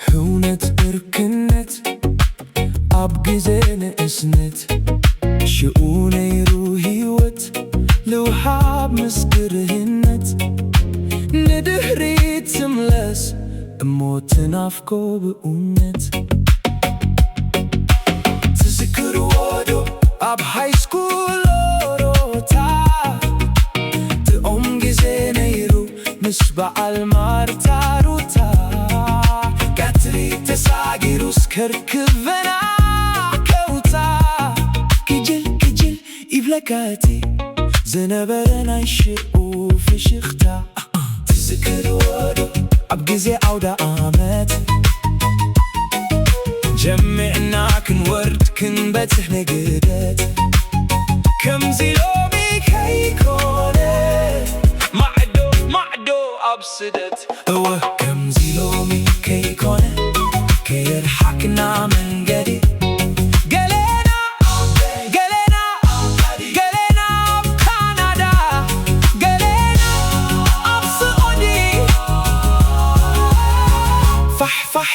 ህውነት እርክነት ኣብ ግዜ ንእስነት፣ ሽኡ ነይሩ ህይወት ልውሃብ ምስ ግርህነት፣ ንድሕሪት ትምለስ እሞ ትናፍቆ ብእውነት። ትዝክርዎ ዶ ኣብ ሃይስኩል ሎሮታ፣ ጥዑም ግዜ ነይሩ ምስ በዓል ማርታ ሩታ። ቀትሪ ተሳጊሩ ስከርክበና ከውታ፣ ክጅል ክጅል ይብለካ እቲ ዝነበረ ናይ ሽኡ ፍሽኽታ። ትዝክርዎ ዶ ኣብ ግዜ ኣውደ ኣመት፣ ጀሚዕና ክንወርድ ክንበጽሕ ንግደት። ከምዚ ሎሚ ከይኮነ፣ ማዕዶ ማዕዶ ኣብ ስደት። እወ ከምዚ ሎሚ ከይኮነ፣ ከየርሓቅና መንገዲ። ገለና፣ ገለና፣ ገለና ኣብ ካናዳ፣ ገለና ኣብ ስዑዲ። ፋሕ ፋሕ